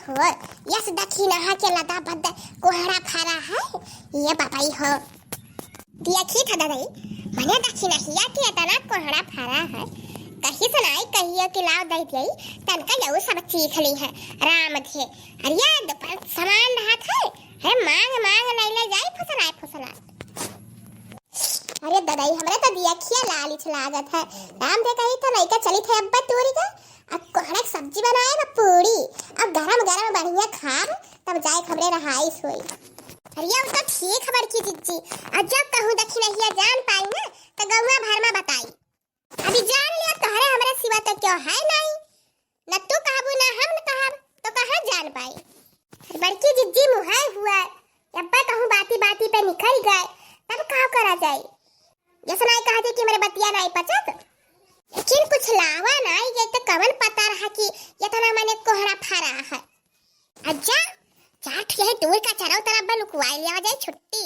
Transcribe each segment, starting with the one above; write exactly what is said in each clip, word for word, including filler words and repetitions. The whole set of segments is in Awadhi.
हो, यस दखिनहा के लदा बद कोहड़ा फरा है, ये बाबई हो। देखी था ददई, मने दखिनहिया के एतना कोहड़ा फरा है, कहीं से नाई कहियो कि लाव दे दियई, तनका यऊ सब चीख ली है, राम धे। अरे ये दुकान सामान रहत है, अरे मांग मांग लैले जाई फुसलाए फुसलाए। अरे ददई, हमरे तो दियखिया लालिच लागत है। राम दे कही तो लइका चली थे अब्बा तूरी का, अब कोहड़ा के सब्जी बनाए बा पूरी, अब गरम गरम बढ़िया खाब, तब जाए हमरे रहाइस होई। अरे ये तो ठीक है बड़की जिज्जी, अब जब कहूँ दखिनहिया जान पाई ना, तो गौवा भर में बताई। अभी जान लिया तोहरे हमरे सिवा तो क्यों है नहीं, न तू कहबू, न हम कहब, तो कहाँ जान पाई? अरे बड़की जिज्जी मुहाय हुआ, अब्बा कहूँ बाती बाती पे निकल गए, तब का करा जाए? जैसे नाई कहते कि मेरे बतिया नाई पचत, लेकिन कुछ लावा नाई, ये तो कवन पता रहा कि इतना मने कोहड़ा फरा है। अच्छा, चाट यही दूर का चरौ तरफ बा लुकवाई लिया जाए छुट्टी।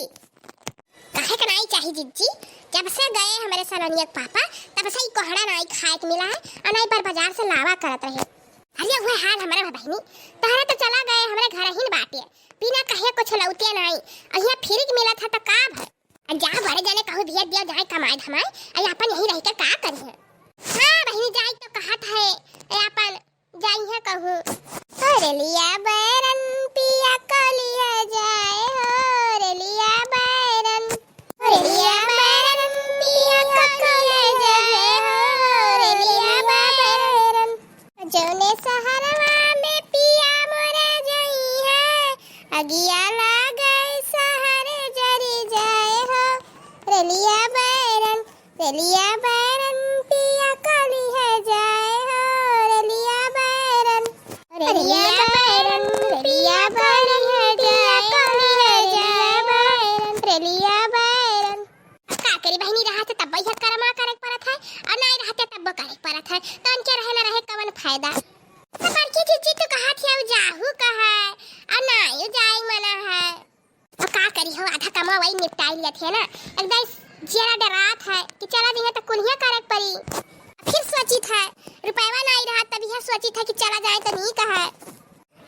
काहे के नाई चाही जिज्जी, जब से गए हमरे सलोनिया के पापा, तब से ही कोहड़ा नाई खाए के मिला है, और नाई पर बाजार से लावा करत रहे। अरे हुए हाल हमरे बहिनी, तहरे तो चला गए, हमरे घर ही न बाटे, बिना कहे कुछ लौते नाई, और यहाँ फ्री के मिलत है तो का भर? आ जा बड़े जाने कहूँ भेज दिया जाए कमाए धमाए, आ अपन यहीं रह के का करी है? हाँ बहिनी जाए तो कहत है, ए अपन जाई है कहूँ। अरे लिया बैरन पिया को लिया जाए हो, रे लिया बैरन। अरे लिया बैरन पिया को लिया जाए हो, रे लिया बैरन। जौने सहरवा में पिया मोरे जइहे, अगिया लागे सहर जरि जाए हो। रेलिया बैरन, रेलिया बैरन, पिया को लिहे जाए हो। रेलिया बैरन, रेलिया बैरन, रेलिया बैरन, पिया को लिहे जाए हो। रेलिया बैरन। अब का करी बहिनी, रहत है तब यह करमा करे के परत है, और नाई रहत है तब करे के परत है, तो उनके रहे ना रहे कवन फायदा? तो बड़की जिज्जी तो कहत है, "अब जाहू कहे, और नाई जाए मना है।" अब का करी हो, आधा कमवा वही निपटाई लिया थे ना, एकदम जियरा डरात है कि चला जइहे तो कुलिया करे के पड़ी। फिर सोचित है, रुपयवा नाई रहत, तब यह सोचित है कि चला जाए तो नीक है।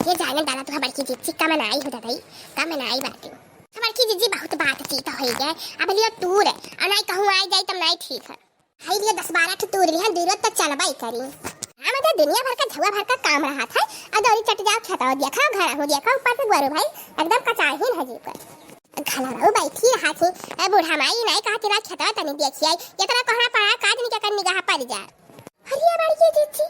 ये जाने दादा, तू बड़की जिज्जी कम नाई हो दादा, कम नाई बाटे। बड़की जिज्जी बहुत बातचीत हो गए, अब लियो टूर, और नाई कहूँ आए जाए तब नाई ठीक है। हाय लियो दस बारह ठो टूर लिहन, दूर तो चलबा ही करी। हाँ, मतलब दुनिया भर का झुआ भर का काम रहत है, और दौरी चट जाओ खेतवा देखा, घर हो देखा, ऊपर से गोरू भाई एकदम कचाहिन है जी पर। घला रहू बैठी रहा थी, ए बूढ़ा माई नाई कहती रहा खेतवा तनी देखी आई, इतना कोहरा पड़ा का दिन के कर निगाह पड़ जा। अरे बड़की जिज्जी,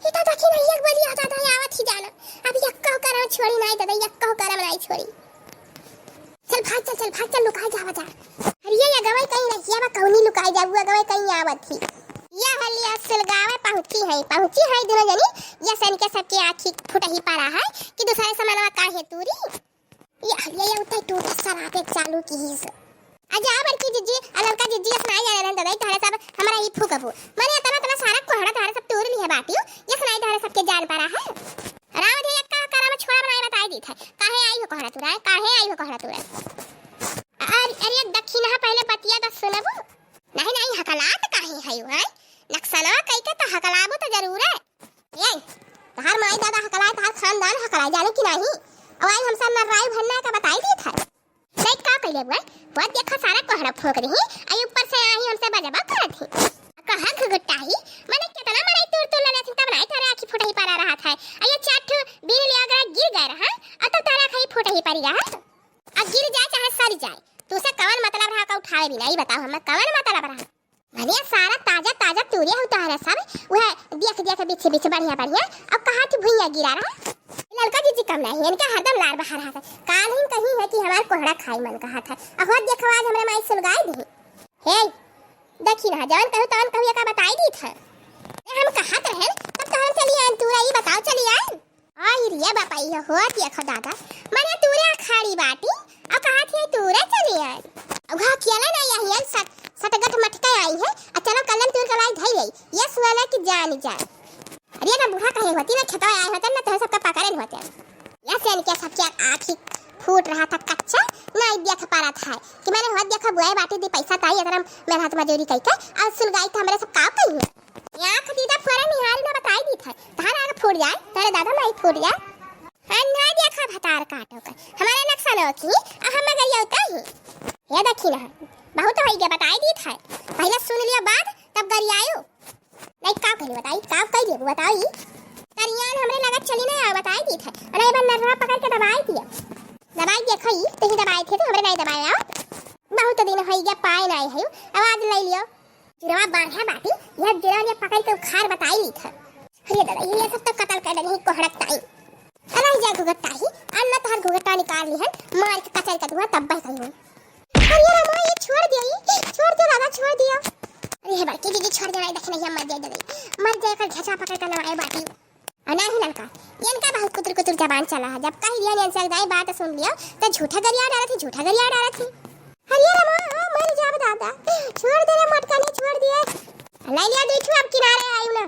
ये तो दखिनहिया के बोली आता था, आवत ही जाना। अब यक्को करम छोड़ी नाई दादा, यक्को करम नाई छोड़ी। चल भाग, चल, चल भाग, चल लुकाई जावा जा। अरे ये अगवे कहीं रहिया बा, कौनी लुकाई जाबू, अगवे कहीं आवत ही। या हलिया सुलगावे पहुँची है, पहुँची है दोनों जनी। या सन के सबके आँखी फुटही पड़ा है कि दूसरे समानवा काहे तूरी। ये हलिया, ये उठे टूटे सरापे चालू की ही से। आ जा बड़की जिज्जी, आ लड़का जिज्जी, यस नाई जाने रहन दे, तहरे सब हमरा ही फूकबू। मने इतना, इतना सारा कोहड़ा तहरे सब तूर लिहे बाटियो, यस नाई तहरे सबके जान पड़ा है। राम धे यक्का करम छोड़ा बनाए बताई दीत है। काहे आई हो कोहड़ा तुरा, काहे आई हो कोहड़ा तुरा? अरे, अरे दखिनहा पहले बतिया तो सुनबू। नहीं, नहीं, हकलात काहे है वो, हैं? नक्सलवा कई के तो हकलाबू तो जरूर है। ए, तहार माई दादा हकलाए, तहार खानदान हकलाए, जाने कि नहीं? और आई हमसे नर्राई भन्ना का बताई दीत है। नहीं का कइले बुआ, बुआ देखा सारा कोहड़ा फूंक दही, आई ऊपर से आई हमसे बजबा करत ही। कहा घुघुटाही, मने कितना मने तूर तूर लले थी, तब नहीं तोरे आँखी फुटही पड़ा रहत है। आ ये चार ठो बीन लिया अगर गिर गए रहा, और तब तोरे आँखी फुटही पड़ी रहा। अब गिर जाए चाहे सड़ जाए, तू से कवन मतलब रहा का उठावे भी नहीं, बताओ हमें कवन मतलब रहा? मने सारा ताजा ताजा तूरे हो तोहरे सब, वह देख देख बिछ बिछ बढ़िया बढ़िया, अब कहा थी भुइया गिरा रहा। ललका जिज्जी कम नहीं, इनका हरदम लार बाहर हाथ है। काल ही कही है कि हमार कोहड़ा खाई मन कहा था, अब होत देखो आज हमरे माई सुलगाई दी। हे, देखी ना, जवन कहू तवन कहू एका बताई दी था। ए, हम कहत रहन, तब तो हम चली आन, तू रही बताओ चली आन। आई रे बापा, ये होत देखो दादा, मने तूरे अखाड़ी बाटी, अब कहा थी तूरे चली आन। अब हाँ कियाला ना यही आन सट, सटगट मटके आई है, अब चलो कल्लन तूर कलाई धई रही, ये सुअला की जान जान। अरे ना बूढ़ा कहे होती ना खेतवा आए होते ना तो सबका पकड़े होते। या से इनके सबके आँखी फूट रहा था कच्चा, ना देख पा रहा था कि मैंने होत देखा बुआई बाटी दी पैसा ताई अगर हम मेहनत मजूरी कई के और सुलगाई तो हमारे सब का कही है। या खदीदा फोरा निहारी ना बताई दी था, तार आग फूट जाए, तारे दादा माई फूट जाए। हाँ, देखा भतार काटो का, हमारे नक्शा लो की, आ हम गरियाओ तही। ये देखी ना, बहुत होइ गया, बताई दीत है। पहले सुन लियो बात, तब गरियाओ। नहीं, का करी बताई, का करी बताई। तरियान हमरे लगत चली ना, आ बताई दीत है। अरे, ए बार नरवा पकड़ के दबाई दियो। दबाई दियो, खई, तही दबाई थे, तो हमरे नहीं दबाया। बहुत दिन होइ गया, पाए नहीं है, आवाज ले लियो। जिरवा बांधा बाटी, यह जिरवा ने पकड़ के उखाड़ बताई ली था। अरे दादा, ये सब तो कत्ल कर देनी, कोहड़क ताई। अरे जा घुघटा ही, अन्ना तोहर घुघटा निकाल ली है, मार के कचर के धुआं तब बह गई हूँ। अरे रामा, ये छोड़ दिया, ये छोड़ दिया दादा, छोड़ दिया। अरे हे बड़की दीदी, छोड़ देना, देख नहीं, हम मर जाए दादा, मर जाए कर घेचा पकड़ कर नवाए बाटी। और नहीं ललका, इनका बहुत कुतुर कुतुर जबान चला है। जब कह दिया इनसे दाई बात सुन लियो, तो झूठा गरिया डालत ही, झूठा गरिया डालत ही। अरे रामा, मर जाब दादा, छोड़ दे रे मटका, नहीं छोड़ दिए। ले लिया दुई ठू, अब किनारे आयु ना।